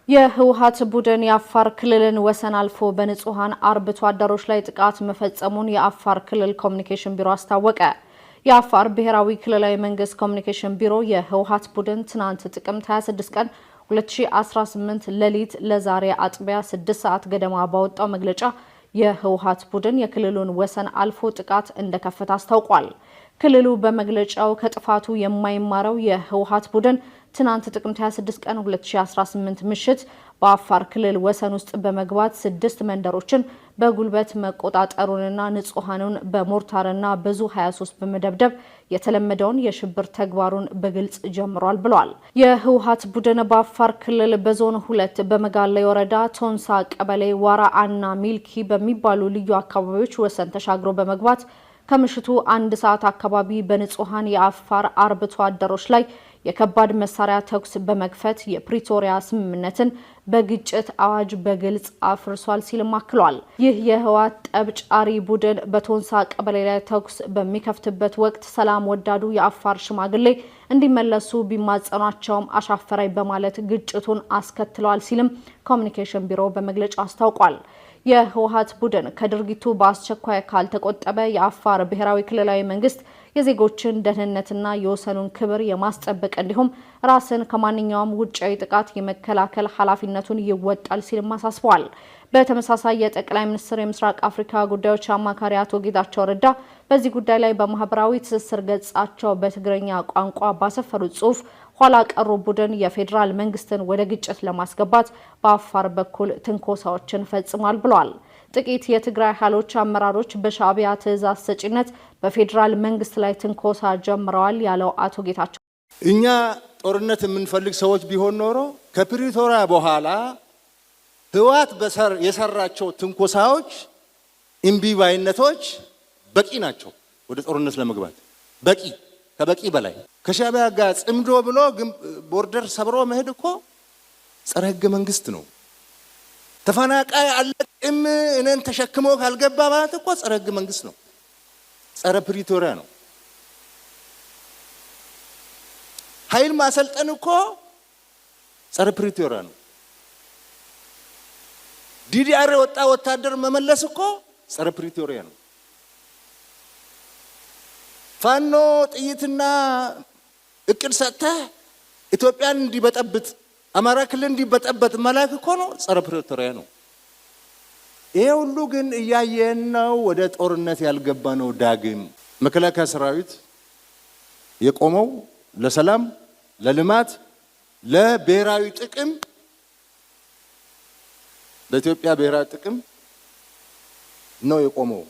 የህወሓት ቡድን የአፋር ክልልን ወሰን አልፎ በንጹሃን አርብቶ አደሮች ላይ ጥቃት መፈጸሙን የአፋር ክልል ኮሚኒኬሽን ቢሮ አስታወቀ። የአፋር ብሔራዊ ክልላዊ መንግስት ኮሚኒኬሽን ቢሮ የህወሓት ቡድን ትናንት ጥቅምት 26 ቀን 2018 ሌሊት ለዛሬ አጥቢያ 6 ሰዓት ገደማ ባወጣው መግለጫ የህወሓት ቡድን የክልሉን ወሰን አልፎ ጥቃት እንደከፈተ አስታውቋል። ክልሉ በመግለጫው ከጥፋቱ የማይማረው የህወሓት ቡድን ትናንት ጥቅምት 26 ቀን 2018 ምሽት በአፋር ክልል ወሰን ውስጥ በመግባት 6 መንደሮችን በጉልበት መቆጣጠሩንና ንጹሃኑን በሞርታርና በዙ 23 በመደብደብ የተለመደውን የሽብር ተግባሩን በግልጽ ጀምሯል ብሏል። የህወሓት ቡድን በአፋር ክልል በዞን 2 በመጋሌ ወረዳ ቶንሳ ቀበሌ ዋራአና ሚልኪ በሚባሉ ልዩ አካባቢዎች ወሰን ተሻግሮ በመግባት ከምሽቱ 1 ሰዓት አካባቢ በንጹሃን የአፋር አርብቶ አደሮች ላይ የከባድ መሳሪያ ተኩስ በመክፈት የፕሪቶሪያ ስምምነትን በግጭት አዋጅ በግልጽ አፍርሷል ሲልም አክሏል። ይህ የህወሓት ጠብ ጫሪ ቡድን በቶንሳ ቀበሌ ላይ ተኩስ በሚከፍትበት ወቅት ሰላም ወዳዱ የአፋር ሽማግሌ እንዲመለሱ ቢማጸኗቸውም አሻፈረኝ በማለት ግጭቱን አስከትለዋል ሲልም ኮሚኒኬሽን ቢሮ በመግለጫው አስታውቋል። የህወሓት ቡድን ከድርጊቱ በአስቸኳይ ካልተቆጠበ የአፋር ብሔራዊ ክልላዊ መንግስት የዜጎችን ደህንነትና የወሰኑን ክብር የማስጠበቅ እንዲሁም ራስን ከማንኛውም ውጫዊ ጥቃት የመከላከል ኃላፊነቱን ይወጣል ሲልም አሳስበዋል። በተመሳሳይ የጠቅላይ ሚኒስትር የምስራቅ አፍሪካ ጉዳዮች አማካሪ አቶ ጌታቸው ረዳ በዚህ ጉዳይ ላይ በማህበራዊ ትስስር ገጻቸው በትግርኛ ቋንቋ ባሰፈሩት ጽሁፍ ኋላ ቀሩ ቡድን የፌዴራል መንግስትን ወደ ግጭት ለማስገባት በአፋር በኩል ትንኮሳዎችን ፈጽሟል ብለዋል። ጥቂት የትግራይ ኃይሎች አመራሮች በሻዕቢያ ትዕዛዝ ሰጪነት በፌዴራል መንግስት ላይ ትንኮሳ ጀምረዋል ያለው አቶ ጌታቸው፣ እኛ ጦርነት የምንፈልግ ሰዎች ቢሆን ኖሮ ከፕሪቶሪያ በኋላ ህወሓት የሰራቸው ትንኮሳዎች፣ እምቢባይነቶች በቂ ናቸው ወደ ጦርነት ለመግባት፣ በቂ ከበቂ በላይ። ከሻዕቢያ ጋር ጽምዶ ብሎ border ሰብሮ መሄድ እኮ ጸረ ህገ መንግስት ነው። ተፈናቃይ አለቅም እኔን ተሸክሞ ካልገባ ማለት እኮ ጸረ ህገ መንግስት ነው፣ ጸረ ፕሪቶሪያ ነው። ኃይል ማሰልጠን እኮ ጸረ ፕሪቶሪያ ነው። DDR የወጣ ወታደር መመለስ እኮ ጸረ ፕሪቶሪያ ነው። ፋኖ ጥይትና እቅድ ሰጥተህ ኢትዮጵያን እንዲበጠብጥ፣ አማራ ክልል እንዲበጠበጥ መላክ እኮ ነው፣ ጸረ ፕሪቶሪያ ነው። ይሄ ሁሉ ግን እያየን ነው ወደ ጦርነት ያልገባ ነው። ዳግም መከላከያ ሰራዊት የቆመው ለሰላም፣ ለልማት፣ ለብሔራዊ ጥቅም፣ ለኢትዮጵያ ብሔራዊ ጥቅም ነው የቆመው።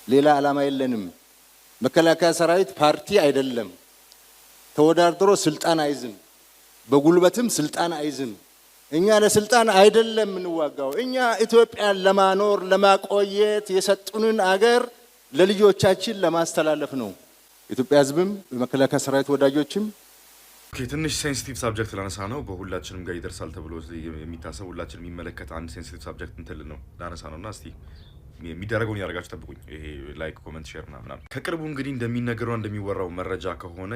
ሌላ ዓላማ የለንም። መከላከያ ሰራዊት ፓርቲ አይደለም። ተወዳድሮ ስልጣን አይዝም፣ በጉልበትም ስልጣን አይዝም። እኛ ለስልጣን አይደለም የምንዋጋው። እኛ ኢትዮጵያን ለማኖር፣ ለማቆየት፣ የሰጡንን አገር ለልጆቻችን ለማስተላለፍ ነው። ኢትዮጵያ ሕዝብም የመከላከያ ሰራዊት ወዳጆችም Okay፣ ትንሽ sensitive subject ላነሳ ነው። በሁላችንም ጋር ይደርሳል ተብሎ የሚታሰብ፣ ሁላችን የሚመለከት አንድ sensitive subject እንትል ነው ላነሳ ነው እና እስቲ የሚደረገውን ያደርጋችሁ ጠብቁኝ። ይሄ like፣ comment፣ share ምናምን። ከቅርቡ እንግዲህ እንደሚነገረው፣ እንደሚወራው መረጃ ከሆነ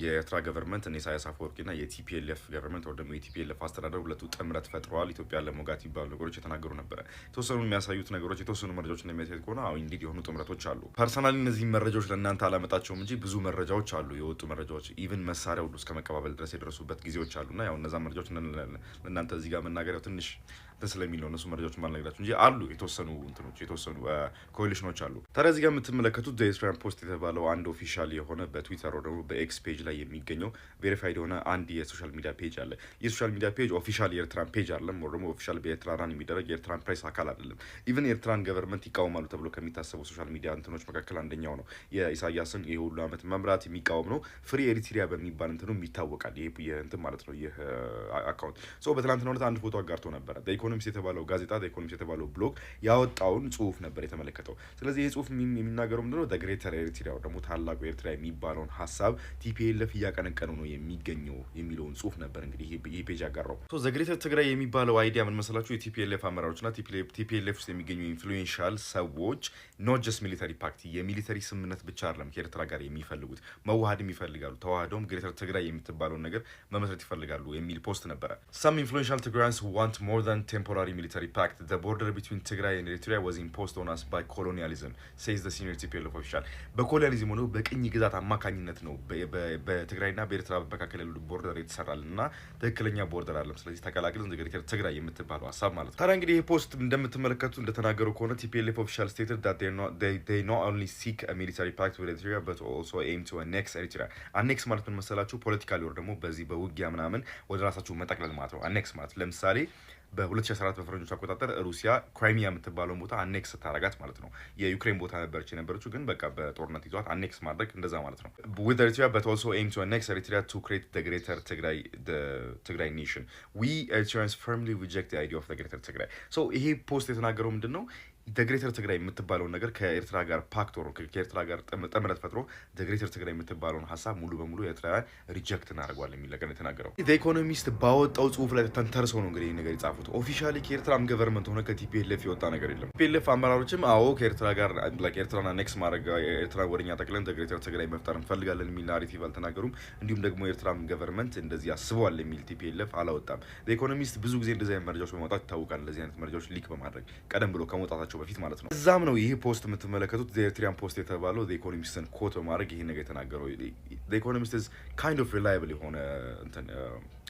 የኤርትራ government እነ ኢሳያስ አፈወርቂና የ TPLF government ወይ ደግሞ የ TPLF አስተዳደር ሁለቱ ጥምረት ፈጥረዋል ኢትዮጵያን ለመውጋት የሚባሉ ነገሮች የተናገሩ ነበረ። የተወሰኑ የሚያሳዩት ነገሮች፣ የተወሰኑ መረጃዎች እንደሚያሳዩት ከሆነ አዎ indeed የሆኑ ጥምረቶች አሉ። Personally እነዚህ መረጃዎች ለእናንተ አላመጣቸውም እንጂ ብዙ መረጃዎች አሉ፣ የወጡ መረጃዎች። Even መሳሪያ ሁሉ እስከ መቀባበል ድረስ የደረሱበት ጊዜዎች አሉ እና ያው እነዛ መረጃዎች ለእናንተ እዚህ ጋር መናገር ያው ትንሽ እንትን ስለሚል ነው እነሱ መረጃዎች ማልነግራችሁ እንጂ አሉ፣ የተወሰኑ እንትኖች፣ የተወሰኑ coalition ኖች አሉ። ታዲያ እዚህ ጋር የምትመለከቱት Eritrean Post የተባለው አንድ official የሆነ በትዊተር ወይ ደግሞ በ X page ላይ የሚገኘው verified የሆነ አንድ የ social media page አለ። የ social media page official የኤርትራን page አይደለም፣ ወይ ደግሞ official በኤርትራ run የሚደረግ የኤርትራን ፕሬስ አካል አይደለም። Even የኤርትራን government ይቃወማሉ ተብሎ ከሚታሰቡ social media እንትኖች መካከል አንደኛው ነው። የኢሳያስን ይህ ሁሉ ዓመት መምራት የሚቃወም ነው። Free Eritrea በሚባል እንትኑም ይታወቃል። ይህ እንትን ማለት ነው። ይህ account so በትናንትናው ዕለት አንድ ፎቶ አጋርቶ ነበረ። Economist የተባለው ጋዜጣ፣ Economist የተባለው ብሎግ ያወጣውን ጽሁፍ ነበር የተመለከተው። ስለዚህ ይህ ጽሁፍ የሚናገረው ምንድነው? Greater Eritrea ደግሞ ታላቁ ኤርትራ የሚባለውን ሀሳብ TPLF እያቀነቀነው ነው የሚገኘው የሚለውን ጽሁፍ ነበር እንግዲህ ይህ page ያጋራው። The Greater Tigray የሚባለው idea ምን መሰላችሁ? የ TPLF አመራሮችና TPLF ውስጥ የሚገኙ influential ሰዎች not just military pact፣ የ military ስምምነት ብቻ አይደለም ከኤርትራ ጋር የሚፈልጉት፣ መዋሃድም ይፈልጋሉ። ተዋህደውም Greater Tigray የምትባለውን ነገር መመስረት ይፈልጋሉ የሚል post ነበረ። "Some influential Tigrayans want more than temporary military pact. The border between Tigray and Eritrea was imposed on us by colonialism," says the senior TPLF official። በ colonialism ሆኖ በቅኝ ግዛት አማካኝነት ነው በትግራይና በኤርትራ መካከል ያሉ border የተሰራልን እና ትክክለኛ border አይደለም። ስለዚህ ተቀላቅለን Greater Tigray የምትባለው ሀሳብ ማለት ነው። ታዲያ እንግዲህ ይህ post እንደምትመለከቱ እንደተናገሩ ከሆነ TPLF official stated that they not only seek a military pact with Eritrea but also aim to annex Eritrea። Annex ማለት ምን መሰላችሁ? Politically ወር ደግሞ በዚህ በውጊያ ምናምን ወደ ራሳችሁ መጠቅለል ማለት ነው። Annex ማለት ለምሳሌ በ2014 በፈረንጆች አቆጣጠር ሩሲያ ክራይሚያ የምትባለውን ቦታ annex ስታረጋት ማለት ነው። የዩክሬን ቦታ ነበረች የነበረችው፣ ግን በቃ በጦርነት ይዟት annex ማድረግ እንደዛ ማለት ነው። "With Eritrea but also aim to annex Eritrea to create the Greater Tigray nation. We Eritreans firmly reject the idea of the Greater Tigray." So ይሄ post የተናገረው ምንድን ነው? Greater Tigray የምትባለውን ነገር ከኤርትራ ጋር pact ሆኖ ከኤርትራ ጋር ጥምረት ፈጥሮ Greater Tigray የምትባለውን ሀሳብ ሙሉ በሙሉ ኤርትራውያን reject እናደርገዋለን የሚል ነገር የተናገረው። Economist ባወጣው ጽሁፍ ላይ ተንተርሰው ነው እንግዲህ ይህ ነገር የጻፉት። Officially ከኤርትራም government ሆነ ከ TPLF የወጣ ነገር የለም። TPLF አመራሮችም አዎ ከኤርትራ ጋር ኤርትራን annex ማድረግ፣ ኤርትራ ወደኛ ጠቅለን Greater Tigray መፍጠር እንፈልጋለን የሚል narrative አልተናገሩም። እንዲሁም ደግሞ ኤርትራም government እንደዚህ አስበዋል የሚል TPLF አላወጣም። Economist ብዙ ጊዜ እንደዚህ አይነት መረጃዎች በማውጣት ይታወቃል። እንደዚህ አይነት መረጃዎች leak በማድረግ ቀደም ብሎ ከመውጣታቸው በፊት ማለት ነው። እዛም ነው ይህ post የምትመለከቱት Eritrean Post የተባለው Economist ን quote በማድረግ ይህን ነገር የተናገረው። Economist kind of reliable የሆነ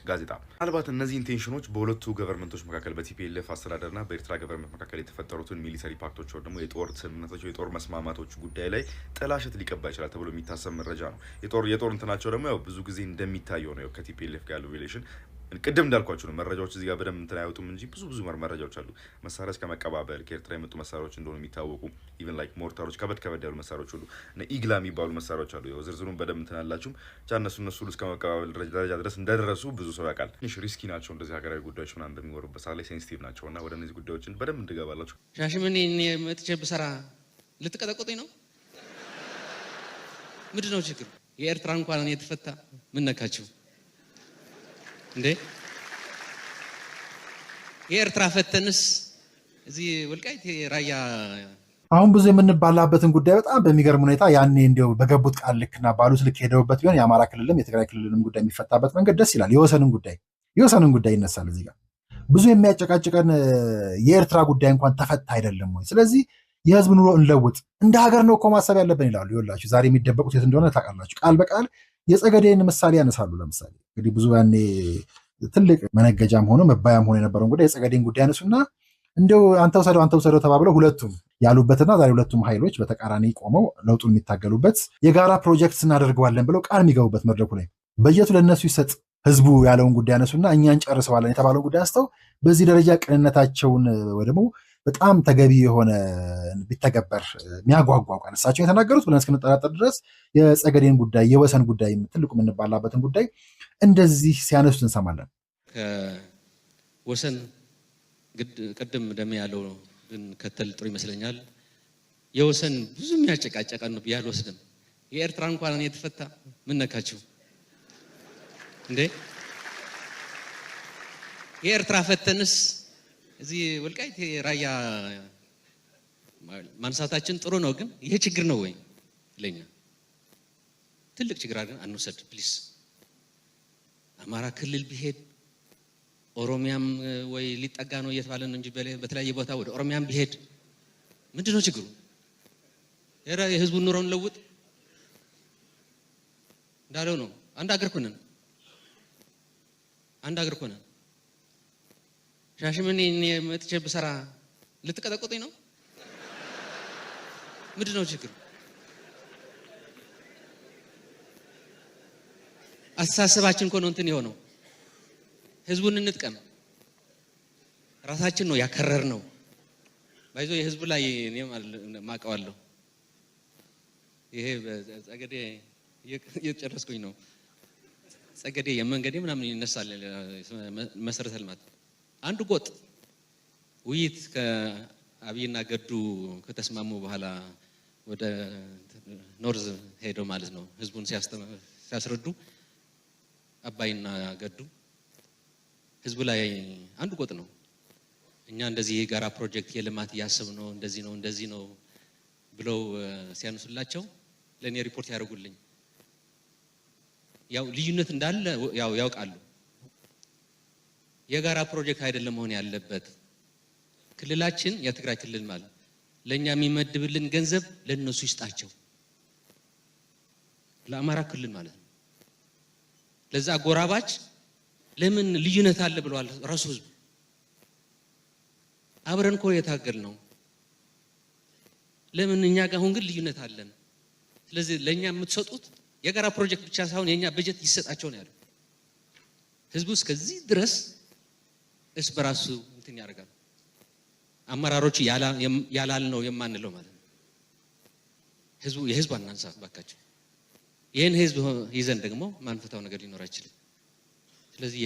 ጋዜጣ። ምናልባት እነዚህ intention ኖች በሁለቱ government ኦች መካከል በ TPLF አስተዳደርና በኤርትራ government መካከል የተፈጠሩትን military pact ኦች ወይ ደግሞ የጦር ስምምነቶች፣ የጦር መስማማቶች ጉዳይ ላይ ጥላሸት ሊቀባ ይችላል ተብሎ የሚታሰብ መረጃ ነው። የጦር እንትናቸው ደግሞ ያው ብዙ ጊዜ እንደሚታየው ነው ከ TPLF ጋር ያለው relation። ቅድም እንዳልኳቸው ነው። መረጃዎች እዚህ ጋር በደንብ እንትን አይወጡም እንጂ ብዙ ብዙ መረጃዎች አሉ። መሳሪያ እስከ መቀባበል ከኤርትራ የመጡ መሳሪያዎች እንደሆኑ የሚታወቁ even like ሞርታሮች፣ ከበድ ከበድ ያሉ መሳሪያዎች ሁሉ፣ ኢግላ የሚባሉ መሳሪያዎች አሉ። ያው ዝርዝሩን በደንብ እንትን አላችሁም ብቻ እነሱ ሁሉ እስከ መቀባበል ደረጃ ድረስ እንደደረሱ ብዙ ሰው ያውቃል። ትንሽ risky ናቸው እንደዚህ ሀገራዊ ጉዳዮች ምናምን በሚወሩበት ሰዓት ላይ sensitive ናቸው እና ወደ እነዚህ ጉዳዮችን በደንብ እንድገባላችሁ። ሻሸመኔ መጥቼ ብሰራ ልትቀጠቅጡኝ ነው? ምንድን ነው ችግሩ? የኤርትራ እንኳን የተፈታ ምን ነካችሁ እንዴ? የኤርትራ ፈተንስ እዚህ ወልቃይት ራያ አሁን ብዙ የምንባላበትን ጉዳይ በጣም በሚገርም ሁኔታ ያኔ እንዲያው በገቡት ቃል ልክና ባሉት ልክ ሄደውበት ቢሆን የአማራ ክልልም የትግራይ ክልልም ጉዳይ የሚፈታበት መንገድ ደስ ይላል። የወሰንን ጉዳይ ይነሳል። እዚህ ጋር ብዙ የሚያጨቃጭቀን የኤርትራ ጉዳይ እንኳን ተፈታ አይደለም ወይ? ስለዚህ የህዝብ ኑሮ እንለውጥ፣ እንደ ሀገር ነው እኮ ማሰብ ያለብን ይላሉ። ይኸውላችሁ ዛሬ የሚደበቁት የት እንደሆነ ታውቃላችሁ። ቃል በቃል የጸገዴን ምሳሌ ያነሳሉ። ለምሳሌ እንግዲህ ብዙ ያኔ ትልቅ መነገጃም ሆኖ መባያም ሆኖ የነበረውን ጉዳይ የጸገዴን ጉዳይ ያነሱና እንደው አንተ ውሰደው አንተ ውሰደው ተባብለው ሁለቱም ያሉበትና ዛሬ ሁለቱም ኃይሎች በተቃራኒ ቆመው ለውጡን የሚታገሉበት የጋራ ፕሮጀክት እናደርገዋለን ብለው ቃል የሚገቡበት መድረኩ ላይ በጀቱ ለእነሱ ይሰጥ ህዝቡ ያለውን ጉዳይ ያነሱና እኛ እንጨርሰዋለን የተባለውን ጉዳይ አንስተው በዚህ ደረጃ ቅንነታቸውን ወይ ደግሞ በጣም ተገቢ የሆነ ቢተገበር የሚያጓጓ ቃል እሳቸው የተናገሩት ብለን እስክንጠራጠር ድረስ የጸገዴን ጉዳይ፣ የወሰን ጉዳይ፣ ትልቁ የምንባላበትን ጉዳይ እንደዚህ ሲያነሱት እንሰማለን። ከወሰን ቅድም ደሜ ያለው ብንከተል ጥሩ ይመስለኛል። የወሰን ብዙ የሚያጨቃጨቀን ነው ብዬ አልወስድም። የኤርትራ እንኳን የተፈታ ምን ነካችሁ እንዴ? የኤርትራ ፈተንስ እዚህ ወልቃይት ራያ ማንሳታችን ጥሩ ነው፣ ግን ይሄ ችግር ነው ወይ ለኛ? ትልቅ ችግር አድርገን አንውሰድ please። አማራ ክልል ቢሄድ ኦሮሚያም ወይ ሊጠጋ ነው እየተባለ ነው እንጂ በተለያየ ቦታ ወደ ኦሮሚያም ቢሄድ ምንድን ነው ችግሩ? የህዝቡን ኑሮን ለውጥ እንዳለው ነው። አንድ አገር እኮ ነን። አንድ አገር እኮ ነን። ሻሸመኔ መጥቼ ብሰራ ልትቀጠቅጡኝ ነው? ምንድን ነው ችግሩ? አስተሳሰባችን እኮ ነው እንትን የሆነው። ህዝቡን እንጥቀም። ራሳችን ነው ያከረር ነው ባይዞ የህዝቡ ላይ እኔም ማቀዋለሁ። ይሄ ጸገዴ እየጨረስኩኝ ነው። ጸገዴ የመንገዴ ምናምን ይነሳል መሰረተ ልማት አንዱ ጎጥ ውይይት ከአብይና ገዱ ከተስማሙ በኋላ ወደ north ሄደው ማለት ነው ህዝቡን ሲያስረዱ አባይና ገዱ ህዝቡ ላይ አንዱ ቆጥ ነው። እኛ እንደዚህ የጋራ ፕሮጀክት የልማት እያሰብ ነው እንደዚህ ነው እንደዚህ ነው ብለው ሲያነሱላቸው ለእኔ ሪፖርት ያደርጉልኝ። ያው ልዩነት እንዳለ ያው ያውቃሉ። የጋራ ፕሮጀክት አይደለም መሆን ያለበት። ክልላችን የትግራይ ክልል ማለት ለኛ የሚመድብልን ገንዘብ ለነሱ ይስጣቸው፣ ለአማራ ክልል ማለት ነው። ለዛ አጎራባች ለምን ልዩነት አለ ብለዋል ራሱ ህዝቡ። አብረን እኮ የታገል ነው። ለምን እኛ ጋር አሁን ግን ልዩነት አለን? ስለዚህ ለኛ የምትሰጡት የጋራ ፕሮጀክት ብቻ ሳይሆን የኛ በጀት ይሰጣቸው ነው ያለው። ህዝቡ እስከዚህ ድረስ እርስ በራሱ እንትን ያደርጋል። አመራሮቹ ያላልነው የማንለው ማለት ነው። ህዝቡ የህዝቡ አናንሳ ባካቸው። ይህን ህዝብ ይዘን ደግሞ ማንፈታው ነገር ሊኖር አይችልም። ስለዚህ